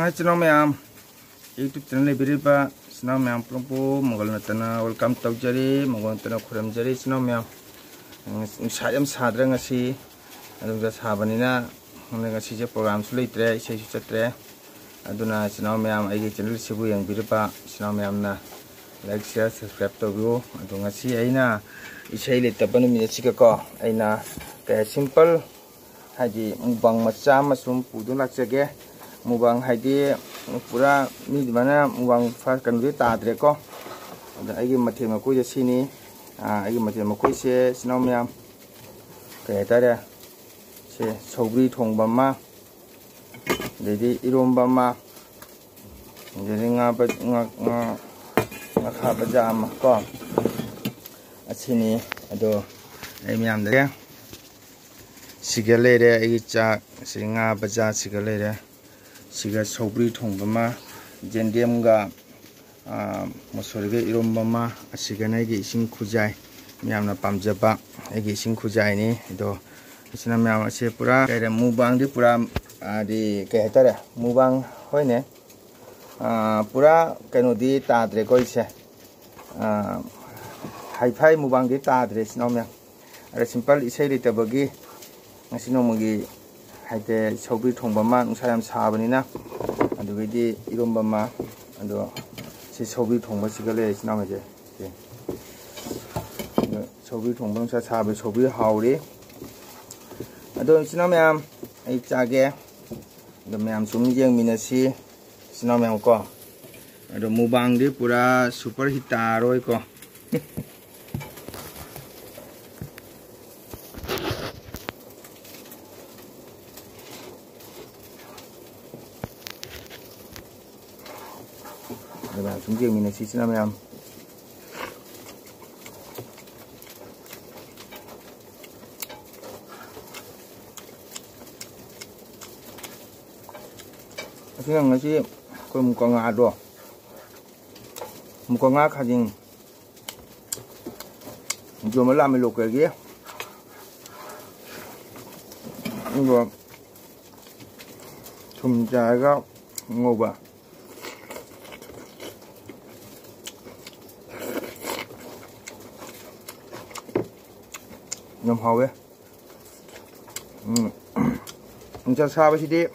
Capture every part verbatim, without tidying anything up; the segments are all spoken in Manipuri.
ꯏꯆꯤꯟ ꯏꯅꯥꯎ ꯃꯌꯥꯝ, YouTube channel ꯂꯩꯕꯤꯔꯤꯕ ꯏꯆꯤꯟ ꯏꯅꯥꯎ ꯃꯌꯥꯝ ꯄꯨꯝꯅꯃꯛꯄꯨ ꯃꯪꯒꯜ ꯅꯠꯇꯅ welcome ꯇꯧꯖꯔꯤ, ꯃꯪꯒꯜ ꯅꯠꯇꯅ ꯈꯨꯔꯨꯝꯖꯔꯤ꯫ ꯏꯆꯤꯟ ꯏꯅꯥꯎ ꯃꯌꯥꯝ, ꯎꯝ, ꯅꯨꯡꯁꯥ ꯌꯥꯝ ꯁꯥꯗ꯭ꯔꯥ ꯉꯁꯤ? ꯑꯗꯨꯝ ꯁꯥꯕꯅꯤꯅ ꯉꯁꯤꯁꯦ programꯁꯨ ꯂꯩꯇ꯭ꯔꯦ, ꯏꯁꯩꯁꯨ ꯆꯠꯇ꯭ꯔꯦ꯫ ꯑꯗꯨꯅ ꯏꯆꯤꯟ ꯏꯅꯥꯎ ꯃꯌꯥꯝ, ꯑꯩꯒꯤ channelꯁꯤꯕꯨ ꯌꯦꯡꯕꯤꯔꯤꯕ ꯏꯆꯤꯟ ꯏꯅꯥꯎ ꯃꯌꯥꯝꯅ like, share, subscribe ꯇꯧꯕꯤꯌꯨ꯫ ꯑꯗꯣ ꯉꯁꯤ ꯑꯩꯅ ꯏꯁꯩ ꯂꯩꯇꯕ ꯅꯨꯃꯤꯠ ꯑꯁꯤꯒꯀꯣ, ꯑꯩꯅ ꯀꯩ simple, ꯍꯥꯏꯗꯤ mukbang ꯃꯆꯥ ꯑꯃ ꯁꯨꯝ ꯄꯨꯗꯨꯅ ꯂꯥꯛꯆꯒꯦ꯫ Mukbang ꯍꯥꯏꯗꯤ ꯄꯨꯔꯥ ꯃꯤ ꯑꯗꯨꯃꯥꯏꯅ mukbang ꯐ-, ꯀꯩꯅꯣꯗꯤ ꯇꯥꯗ꯭ꯔꯦꯀꯣ꯫ ꯑꯗ ꯑꯩꯒꯤ ꯃꯊꯦꯜ ꯃꯀꯣꯏꯁꯦ ꯁꯤꯅꯤ꯫ ꯑꯥ, ꯑꯩꯒꯤ ꯃꯊꯦꯜ ꯃꯀꯣꯏꯁꯦ ꯏꯆꯤꯟ ꯏꯅꯥꯎ ꯃꯌꯥꯝ, ꯀꯩ ꯍꯥꯏꯇꯥꯔꯦ, ꯁꯦ ꯁꯧꯒ꯭ꯔꯤ ꯊꯣꯡꯕ ꯑꯃ, ꯑꯗꯩꯗꯤ ꯏꯔꯣꯝꯕ ꯑꯃ, ꯑꯗꯩꯗꯤ ꯉꯥ ꯕ-, ꯉꯥ, ꯉꯥ, ꯉꯥꯈꯥ ꯕꯖꯥ ꯑꯃ ꯀꯣ, ꯑꯁꯤꯅꯤ꯫ ꯑꯗꯣ ꯑꯩ ꯃꯌꯥꯝꯗ ꯁꯤꯒ ꯂꯩꯔꯦ ꯑꯩꯒꯤ ꯆꯥꯛ, ꯁꯤ ꯉꯥ ꯕꯖꯥ ꯁꯤꯒ ꯂꯩꯔꯦ, ꯁꯤꯒ ꯁꯧꯒ꯭ꯔꯤ ꯊꯣꯡꯕ ꯑꯃ, ꯌꯦꯟꯗꯦꯝꯒ, ꯑꯥ, ꯃꯁꯣꯔꯤꯒ ꯏꯔꯣꯝꯕ ꯑꯃ, ꯑꯁꯤꯒꯅ ꯑꯩꯒꯤ ꯏꯁꯤꯡ ꯈꯨꯖꯥꯏ, ꯃꯌꯥꯝꯅ ꯄꯥꯝꯖꯕ ꯑꯩꯒꯤ ꯏꯁꯤꯡ ꯈꯨꯖꯥꯏꯅꯤ꯫ ꯑꯗꯣ ꯑꯁꯤꯅ ꯃꯌꯥꯝ ꯑꯁꯦ ꯄꯨꯔꯥ ꯀꯩ ꯍꯥꯏꯇꯥꯔꯦ, mukbangꯗꯤ ꯄꯨꯔꯥ, ꯍꯥꯏꯗꯤ ꯀꯩ ꯍꯥꯏꯇꯥꯔꯦ, mukbang ꯍꯣꯏꯅꯦ, ꯑꯥ, ꯄꯨꯔꯥ ꯀꯩꯅꯣꯗꯤ ꯇꯥꯗ꯭ꯔꯦꯀꯣ ꯑꯩꯁꯦ꯫ ꯑꯥ, hi-fi mukbangꯗꯤ ꯇꯥꯗ꯭ꯔꯦ ꯏꯆꯤꯟ ꯏꯅꯥꯎ ꯃꯌꯥꯝ꯫ ꯑꯗ simple ꯏꯁꯩ ꯂꯩꯇꯕꯒꯤ ꯉꯁꯤ ꯅꯣꯡꯃꯒꯤ ꯍꯥꯏꯗꯤ ꯁꯧꯒ꯭ꯔꯤ ꯊꯣꯡꯕ ꯑꯃ, ꯅꯨꯡꯁꯥ ꯌꯥꯝ ꯁꯥꯕꯅꯤꯅ꯫ ꯑꯗꯨꯒꯩꯗꯤ ꯏꯔꯣꯝꯕ ꯑꯃ, ꯑꯗꯣ ꯁꯤ ꯁꯧꯒ꯭ꯔꯤ ꯊꯣꯡꯕꯁꯤꯒ ꯂꯩꯔꯦ ꯏꯆꯤꯟ ꯏꯅꯥꯎ ꯃꯌꯥꯝꯁꯦ꯫ ꯁꯦ꯫ ꯑꯗꯣ ꯁꯧꯒ꯭ꯔꯤ ꯊꯣꯡꯕ, ꯅꯨꯡꯁꯥ ꯁꯥꯕ ꯁꯧꯒ꯭ꯔꯤ ꯍꯥꯎꯔꯤ꯫ ꯑꯗꯣ ꯏꯆꯤꯟ ꯏꯅꯥꯎ ꯃꯌꯥꯝ, ꯑꯩ ꯆꯥꯒꯦ꯫ ꯑꯗꯣ ꯃꯌꯥꯝ ꯁꯨꯝ ꯌꯦꯡꯃꯤꯟꯅꯁꯤ ꯏꯆꯤꯟ ꯏꯅꯥꯎ ꯃꯌꯥꯝ ꯀꯣ꯫ ꯑꯗꯣ mukbangꯗꯤ ꯄꯨꯔꯥ super hit ꯇꯥꯔꯣꯏꯀꯣ꯫ ꯑꯗꯨ ꯃꯌꯥꯝ ꯁꯨꯝ ꯌꯦꯡꯃꯤꯟꯅꯁꯤ ꯏꯆꯤꯟ ꯏꯅꯥꯎ ꯃꯌꯥꯝ꯫ ꯑꯁꯤꯅ ꯉꯁꯤ ꯑꯩꯈꯣꯏ ꯃꯨꯀ ꯉꯥꯗꯣ, ꯃꯨꯀ ꯉꯥ ꯈꯥꯖꯤꯡ ꯌꯣꯟꯕ ꯂꯥꯛꯑꯝꯃꯤ localꯒꯤ꯫ ꯑꯗꯨꯒ ꯊꯨꯝ ꯆꯥꯏꯔꯒ ꯉꯧꯕ꯫ ꯌꯥꯝ ꯍꯥꯎꯋꯦ꯫ ꯎꯝ꯫ ꯅꯨꯡꯁꯥ ꯁꯥꯕꯁꯤꯗꯤ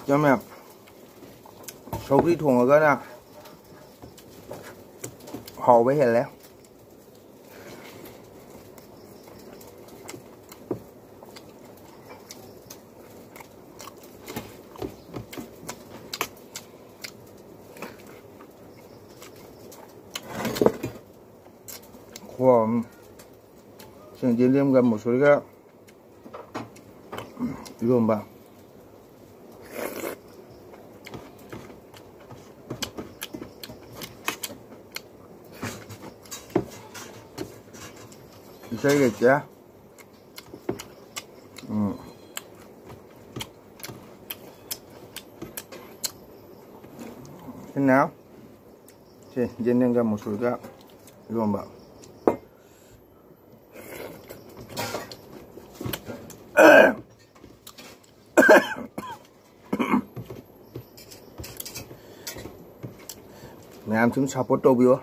ꯌꯥꯝ ꯌꯥꯝ ꯁꯧꯒ꯭ꯔꯤ ꯊꯣꯡꯉꯒꯅ ꯍꯥꯎꯕ ꯍꯦꯜꯂꯦ꯫ ꯈꯨꯍꯥꯎ ꯑꯃ꯫ ꯁꯤꯅ ꯌꯦꯟꯗꯦꯝꯒ ꯃꯨꯁꯣꯔꯤꯒ ꯏꯔꯣꯝꯕ꯫ ꯏꯁꯩ ꯂꯩꯇꯦ꯫ ꯎꯝ꯫ ꯁꯤꯅ ꯁꯤ ꯌꯦꯟꯗꯦꯝꯒ ꯃꯨꯁꯣꯔꯤꯒ ꯏꯔꯣꯝꯕ꯫ ꯃꯌꯥꯝ ꯁꯨꯝ support ꯇꯧꯕꯤꯌꯣ꯫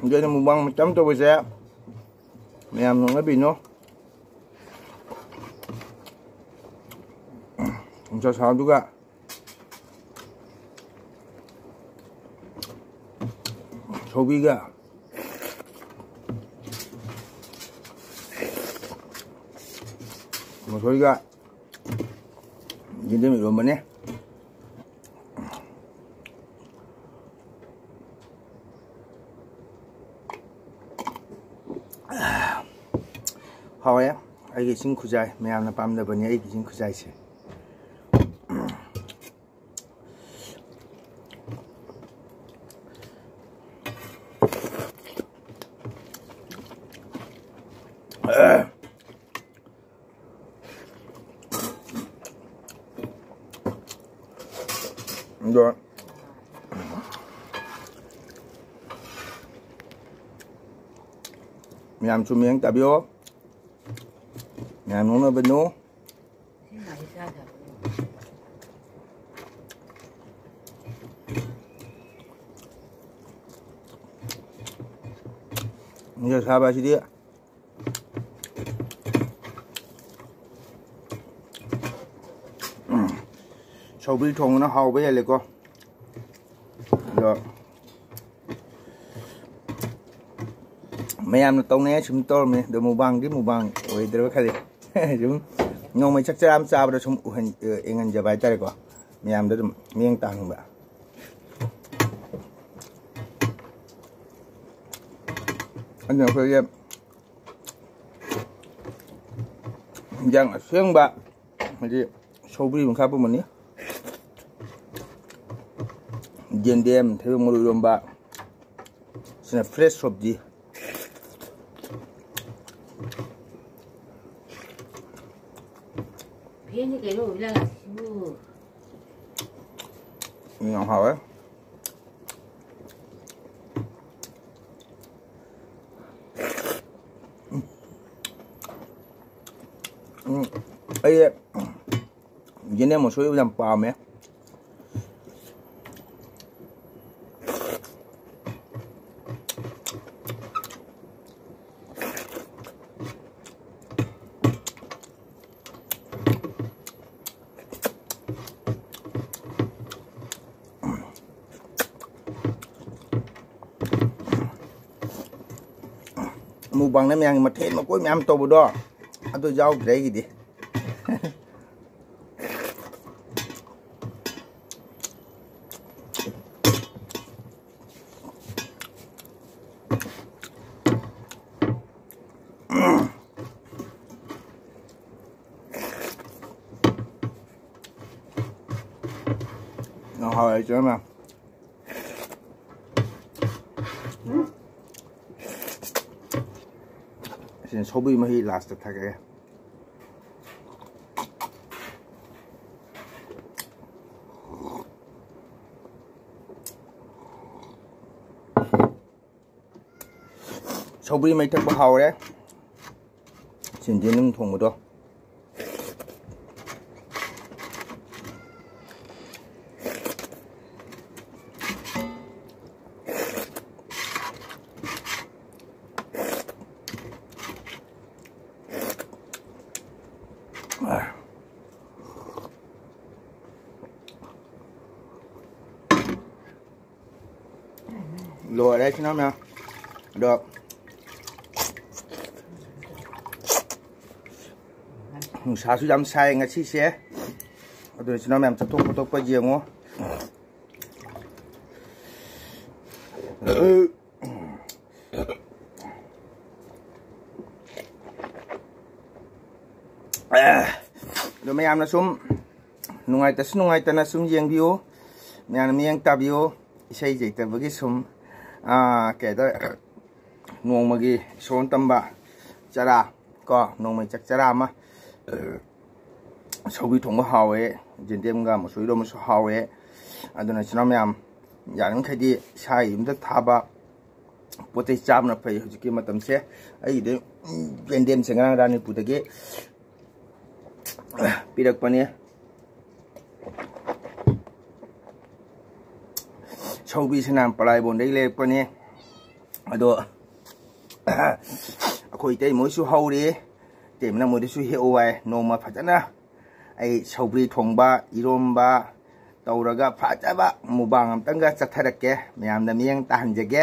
ꯑꯗꯨꯅ mukbang ꯃꯆꯥ ꯑꯃ ꯇꯧꯕꯁꯦ ꯃꯌꯥꯝ ꯅꯣꯛꯅꯕꯤꯅꯣ꯫ ꯅꯨꯡꯁꯥ ꯁꯥꯕꯗꯨꯒ ꯁꯧꯒ꯭ꯔꯤꯒ ꯃꯁꯣꯏꯒ ꯌꯦꯟꯗꯦꯝ ꯏꯔꯣꯝꯕꯅꯦ꯫ ꯍꯥꯎꯋꯦ꯫ ꯑꯩꯒꯤ ꯏꯁꯤꯡ ꯈꯨꯖꯥꯏ ꯃꯌꯥꯝꯅ ꯄꯥꯝꯅꯕꯅꯤ, ꯑꯩꯒꯤ ꯏꯁꯤꯡ ꯈꯨꯖꯥꯏꯁꯦ꯫ ꯑꯗꯣ ꯃꯌꯥꯝꯁꯨ ꯃꯤꯠꯌꯦꯡ ꯇꯥꯕꯤꯌꯣ꯫ ꯃꯌꯥꯝ ꯅꯣꯛꯅꯕꯅꯨ꯫ ꯅꯨꯡꯁꯥ ꯁꯥꯕ ꯑꯁꯤꯗꯤ ꯁꯧꯒ꯭ꯔꯤ ꯊꯣꯡꯕꯅ ꯍꯥꯎꯕ ꯍꯦꯜꯂꯦꯀꯣ꯫ ꯑꯗꯣ ꯃꯌꯥꯝꯅ ꯇꯧꯅꯩ ꯁꯨꯝ ꯇꯧꯔꯝꯃꯦ꯫ ꯑꯗꯣ ꯃꯨꯛꯕꯥꯡꯗꯤ ꯃꯨꯛꯕꯥꯡ ꯑꯣꯏꯗ꯭ꯔꯕ ꯈꯜꯂꯤ꯫ ꯁꯨꯝ ꯅꯣꯡꯃꯩ ꯆꯥꯛ ꯆꯔꯥ ꯑꯃ ꯆꯥꯕꯗ ꯁꯨꯝ ꯎꯍꯟ-, ꯌꯦꯡꯍꯟꯖꯕ ꯍꯥꯏꯇꯥꯔꯦꯀꯣ꯫ ꯃꯌꯥꯝꯗ ꯑꯗꯨꯝ ꯃꯤꯠꯌꯦꯡ ꯇꯥꯍꯟꯅꯤꯡꯕ꯫ ꯑꯗꯨꯅ ꯑꯩꯈꯣꯏꯒꯤ ꯏꯟꯖꯥꯡ ꯑꯁꯦꯡꯕ ꯍꯥꯏꯗꯤ ꯁꯧꯒ꯭ꯔꯤ ꯃꯈꯥ ꯄꯨꯝꯕꯅꯤ꯫ ꯌꯦꯟꯗꯦꯝ, ꯊꯩꯕꯣꯡ ꯃꯔꯨ ꯏꯔꯣꯝꯕ꯫ ꯁꯤꯅ fresh ꯁꯣꯕꯖꯤ꯫ ꯐꯦꯟꯁꯦ ꯀꯩꯅꯣ ꯑꯣꯏꯕꯖꯥꯠꯂ ꯁꯤꯕꯨ? ꯎꯝ, ꯌꯥꯝ ꯍꯥꯎꯋꯦ꯫ ꯎꯝ, ꯑꯩ ꯌꯦꯅꯦꯝ ꯃꯁꯣꯏ ꯌꯥꯝ ꯄꯥꯝꯃꯦ꯫ ꯃꯨꯛꯕꯥꯡꯅ ꯃꯌꯥꯝꯒꯤ ꯃꯊꯦꯜ ꯃꯀꯣꯏ ꯃꯌꯥꯝ ꯇꯧꯕꯗꯣ ꯑꯗꯨ ꯌꯥꯎꯗ꯭ꯔꯦ ꯑꯩꯒꯤꯗꯤ꯫ ꯌꯥꯝ ꯍꯥꯎꯋꯦ ꯏꯆꯦꯃ꯫ ꯑꯁꯤꯅ ꯁꯧꯒ꯭ꯔꯤ ꯃꯍꯤ last ꯊꯥꯛꯑꯒꯦ꯫ ꯁꯧꯒ꯭ꯔꯤ ꯃꯩ ꯊꯛꯄ ꯍꯥꯎꯔꯦ꯫ ꯁꯤꯟꯗꯤ ꯑꯗꯨꯝ ꯊꯣꯡꯕꯗꯣ꯫ ꯂꯣꯏꯔꯦ ꯏꯆꯤꯟ ꯏꯅꯥꯎ ꯃꯌꯥꯝ꯫ ꯑꯗꯣ ꯅꯨꯡꯁꯥꯁꯨ ꯌꯥꯝ ꯁꯥꯏ ꯉꯁꯤꯁꯦ꯫ ꯑꯗꯨꯅ ꯏꯆꯤꯟ ꯏꯅꯥꯎ ꯃꯌꯥꯝ ꯆꯠꯊꯣꯛ ꯈꯣꯠꯇꯣꯛꯄ ꯌꯦꯡꯉꯣ꯫ ꯑꯗꯣ ꯃꯌꯥꯝꯅ ꯁꯨꯝ ꯅꯨꯡꯉꯥꯏꯇꯁꯨ ꯅꯨꯡꯉꯥꯏꯇꯅ ꯁꯨꯝ ꯌꯦꯡꯕꯤꯌꯨ꯫ ꯃꯌꯥꯝꯅ ꯃꯤꯠꯌꯦꯡ ꯇꯥꯕꯤꯌꯨ꯫ ꯏꯁꯩ ꯂꯩꯇꯕꯒꯤ ꯁꯨꯝ, ꯑꯥ, ꯀꯩ ꯍꯥꯏꯇꯥꯔꯦ, ꯅꯣꯡꯃꯒꯤ ꯏꯁꯣꯔꯅ ꯇꯝꯕ ꯆꯔꯥ ꯀꯣ, ꯅꯣꯡꯃꯒꯤ ꯆꯥꯛ ꯆꯔꯥ ꯑꯃ꯫ ꯁꯧꯒ꯭ꯔꯤ ꯊꯣꯡꯕ ꯍꯥꯎꯋꯦ, ꯌꯦꯟꯗꯦꯝꯒ ꯃꯁꯣꯏ ꯏꯔꯣꯝꯕꯁꯨ ꯍꯥꯎꯋꯦ꯫ ꯑꯗꯨꯅ ꯏꯆꯤꯟ ꯏꯅꯥꯎ ꯃꯌꯥꯝ, ꯌꯥꯔꯤꯃꯈꯩꯗꯤ ꯏꯁꯥꯒꯤ ꯌꯨꯝꯗ ꯊꯥꯕ ꯄꯣꯠ ꯆꯩ ꯆꯥꯕꯅ ꯐꯩ ꯍꯧꯖꯤꯛꯀꯤ ꯃꯇꯝꯁꯦ꯫ ꯑꯩꯒꯤꯗꯤ ꯌꯦꯟꯗꯦꯝꯁꯦ ꯉꯔꯥꯡ ꯔꯥꯅꯤꯄꯨꯔꯗꯒꯤ ꯄꯤꯔꯛꯄꯅꯦ꯫ ꯁꯧꯒ꯭ꯔꯤꯁꯤꯅ ꯄꯂꯥꯏꯕꯣꯟꯗꯒꯤ ꯂꯩꯔꯛꯄꯅꯦ꯫ ꯑꯗꯣ ꯑꯩꯈꯣꯏ ꯏꯇꯩꯃ ꯍꯣꯏꯁꯨ ꯍꯧꯔꯤ꯫ ꯏꯇꯩꯃꯅ ꯃꯣꯏꯗꯁꯨ ꯍꯦꯛꯎ ꯍꯥꯏ꯫ ꯅꯣꯡꯃ ꯐꯖꯅ ꯑꯩ ꯁꯧꯒ꯭ꯔꯤ ꯊꯣꯡꯕ, ꯏꯔꯣꯝꯕ ꯇꯧꯔꯒ ꯐꯖꯕ ꯃꯨꯛꯕꯥꯡ ꯑꯝꯇꯪꯒ ꯆꯠꯊꯔꯛꯀꯦ, ꯃꯌꯥꯝꯗ ꯃꯤꯠꯌꯦꯡ ꯇꯥꯍꯟꯖꯒꯦ꯫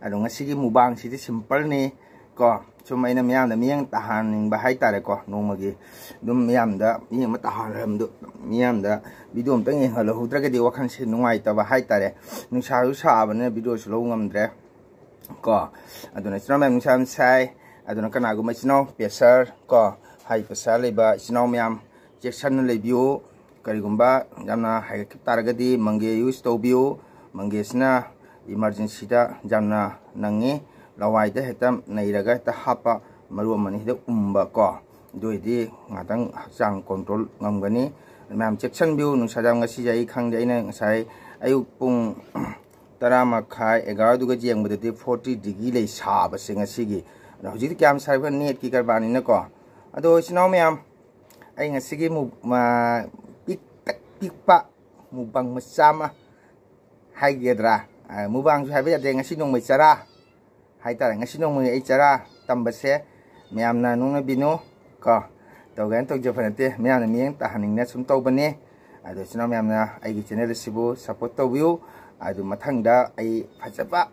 ꯑꯗꯣ ꯉꯁꯤꯒꯤ ꯃꯨꯛꯕꯥꯡꯁꯤꯗꯤ ꯁꯤꯝꯄꯜꯅꯤ ꯀꯣ, ꯁꯨꯝ ꯑꯩꯅ ꯃꯤꯌꯥꯝꯗ ꯃꯤꯠꯌꯦꯡ ꯇꯥꯍꯟꯅꯤꯡꯕ ꯍꯥꯏꯇꯥꯔꯦꯀꯣ꯫ ꯅꯣꯡꯃꯒꯤ ꯑꯗꯨꯝ ꯃꯤꯌꯥꯝꯗ ꯃꯤꯠꯌꯦꯡ ꯑꯃ ꯇꯥꯍꯜꯂꯝꯕꯗꯣ, ꯃꯤꯌꯥꯝꯗ ꯚꯤꯗꯤꯑꯣ ꯑꯝꯇꯪ ꯌꯦꯡꯍꯜꯍꯧꯗ꯭ꯔꯒꯗꯤ ꯋꯥꯈꯜꯁꯦ ꯅꯨꯡꯉꯥꯏꯇꯕ ꯍꯥꯏꯇꯥꯔꯦ꯫ ꯅꯨꯡꯁꯥꯁꯨ ꯁꯥꯕꯅꯤꯅ ꯚꯤꯗꯤꯑꯣꯁꯨ ꯂꯧ ꯉꯝꯗ꯭ꯔꯦ ꯀꯣ꯫ ꯑꯗꯨꯅ ꯏꯆꯤꯟ ꯏꯅꯥꯎ ꯃꯌꯥꯝ ꯅꯨꯡꯁꯥ ꯌꯥꯝ ꯁꯥꯏ꯫ ꯑꯗꯨꯅ ꯀꯅꯥꯒꯨꯝꯕ ꯏꯆꯤꯟ ꯏꯅꯥꯎ ꯄ꯭ꯔꯦꯁꯔ ꯀꯣ, ꯍꯥꯏ ꯄ꯭ꯔꯦꯁꯔ ꯂꯩꯕ ꯏꯆꯤꯟ ꯏꯅꯥꯎ ꯃꯌꯥꯝ ꯆꯦꯛꯁꯤꯟꯅ ꯂꯩꯕꯤꯌꯨ꯫ ꯀꯔꯤꯒꯨꯝꯕ ꯌꯥꯝꯅ ꯍꯥꯏꯒꯠꯈꯤꯕ ꯇꯥꯔꯒꯗꯤ ꯃꯪꯒꯦ ꯌꯨꯁ ꯇꯧꯕꯤꯌꯨ꯫ ꯃꯪꯒꯦꯁꯤꯅ ꯏꯃꯥꯔꯖꯦꯟꯁꯤꯗ ꯌꯥꯝꯅ ꯅꯪꯉꯤ꯫ ꯂꯋꯥꯏꯗ ꯍꯦꯛꯇ ꯅꯩꯔꯒ ꯍꯦꯛꯇ ꯍꯥꯞꯄ, ꯃꯔꯨ ꯑꯃꯅꯤ ꯍꯦꯛꯇ ꯎꯝꯕ ꯀꯣ꯫ ꯑꯗꯨ ꯑꯣꯏꯔꯗꯤ ꯉꯥꯛꯇꯪ ꯍꯛꯆꯥꯡ ꯀꯣꯟꯇ꯭ꯔꯣꯜ ꯉꯝꯒꯅꯤ꯫ ꯃꯌꯥꯝ ꯆꯦꯛꯁꯤꯟꯕꯤꯌꯨ꯫ ꯅꯨꯡꯁꯥ ꯌꯥꯝ ꯉꯁꯤꯁꯦ ꯑꯩ ꯈꯪꯗꯦ, ꯑꯩꯅ ꯉꯁꯥꯏ ꯑꯌꯨꯛ ꯄꯨꯡ ꯇꯔꯥ ꯃꯈꯥꯏ ꯑꯦꯒꯥꯔꯣꯗꯨꯒ ꯌꯦꯡꯕꯗꯗꯤ ꯐꯣꯔꯇꯤ ꯗꯤꯒ꯭ꯔꯤ ꯂꯩ ꯁꯥꯕꯁꯦ ꯉꯁꯤꯒꯤ꯫ ꯑꯗꯣ ꯍꯧꯖꯤꯛꯇꯤ ꯀꯌꯥꯝ ꯁꯥꯔꯤꯕ ꯅꯦꯠꯀꯤ ꯀꯔꯕꯥꯔꯅꯤꯅꯀꯣ꯫ ꯑꯗꯣ ꯏꯆꯤꯟ ꯏꯅꯥꯎ ꯃꯌꯥꯝ, ꯑꯩ ꯉꯁꯤꯒꯤ ꯃꯨ-, ꯃ-, ꯄꯤꯛꯇꯛ ꯄꯤꯛꯄ ꯃꯨꯛꯕꯥꯡ ꯃꯆꯥ ꯑꯃ ꯍꯥꯏꯒꯗ꯭ꯔꯥ, ꯑ, ꯃꯨꯛꯕꯥꯡꯁꯨ ꯍꯥꯏꯕ ꯌꯥꯗꯦ, ꯉꯁꯤ ꯅꯣꯡꯃꯩ ꯆꯔꯥ ꯍꯥꯏꯇꯥꯔꯦ꯫ ꯉꯁꯤ ꯅꯣꯡꯃꯩ ꯑꯩ ꯆꯔꯥ ꯇꯝꯕꯁꯦ ꯃꯌꯥꯝꯅ ꯅꯣꯛꯅꯕꯤꯅꯨ ꯀꯣ, ꯇꯧꯒꯦꯅ ꯇꯧꯖꯕ ꯅꯠꯇꯦ, ꯃꯌꯥꯝꯅ ꯃꯤꯠꯌꯦꯡ ꯇꯥꯍꯟꯅꯤꯡꯅ ꯁꯨꯝ ꯇꯧꯕꯅꯤ꯫ ꯑꯗꯣ ꯏꯆꯤꯟ ꯏꯅꯥꯎ ꯃꯌꯥꯝꯅ ꯑꯩꯒꯤ ꯆꯦꯅꯦꯜ ꯑꯁꯤꯕꯨ ꯁꯞꯄꯣꯔꯠ ꯇꯧꯕꯤꯌꯨ꯫ ꯑꯗꯨ ꯃꯊꯪꯗ ꯑꯩ ꯐꯖꯕ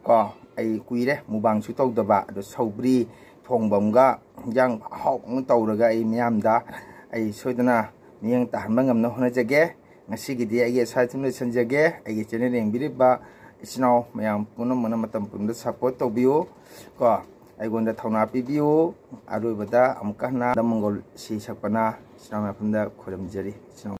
ꯀꯣ, ꯑꯩ ꯀꯨꯏꯔꯦ ꯃꯨꯛꯕꯥꯡꯁꯨ ꯇꯧꯗꯕ, ꯑꯗꯣ ꯁꯧꯒ꯭ꯔꯤ ꯊꯣꯡꯕ ꯑꯃꯒ ꯏꯟꯖꯥꯡ ꯑꯍꯥꯎꯕ ꯑꯃ ꯇꯧꯔꯒ ꯑꯩ ꯃꯤꯌꯥꯝꯗ ꯑꯩ ꯁꯣꯏꯗꯅ ꯃꯤꯠꯌꯦꯡ ꯇꯥꯍꯟꯕ ꯉꯝꯅꯕ ꯍꯣꯠꯅꯖꯒꯦ꯫ ꯉꯁꯤꯒꯤꯗꯤ ꯑꯩꯒꯤ ꯑꯁꯥꯏ ꯑꯗꯨꯝ ꯂꯣꯏꯁꯤꯟꯖꯒꯦ꯫ ꯑꯩꯒꯤ ꯆꯦꯅꯦꯜ ꯌꯦꯡꯕꯤꯔꯤꯕ ꯏꯆꯤꯟ ꯏꯅꯥꯎ ꯃꯌꯥꯝ ꯄꯨꯝꯅꯃꯛꯅ ꯃꯇꯝ ꯄꯨꯝꯕꯗ ꯁꯞꯄꯣꯔꯠ ꯇꯧꯕꯤꯌꯨ ꯀꯣ, ꯑꯩꯉꯣꯟꯗ ꯊꯧꯅꯥ ꯄꯤꯕꯤꯌꯨ꯫ ꯑꯔꯣꯏꯕꯗ ꯑꯃꯨꯛꯀ ꯍꯟꯅ ꯃꯪꯒꯣꯜ ꯏꯁꯩ ꯁꯛꯄꯅ ꯏꯆꯤꯟ ꯏꯅꯥꯎ ꯃꯌꯥꯝ ꯄꯨꯝꯅꯃꯛꯇ ꯈꯨꯔꯨꯝꯖꯔꯤ꯫ ꯏꯆꯤꯟ ꯏꯅꯥꯎ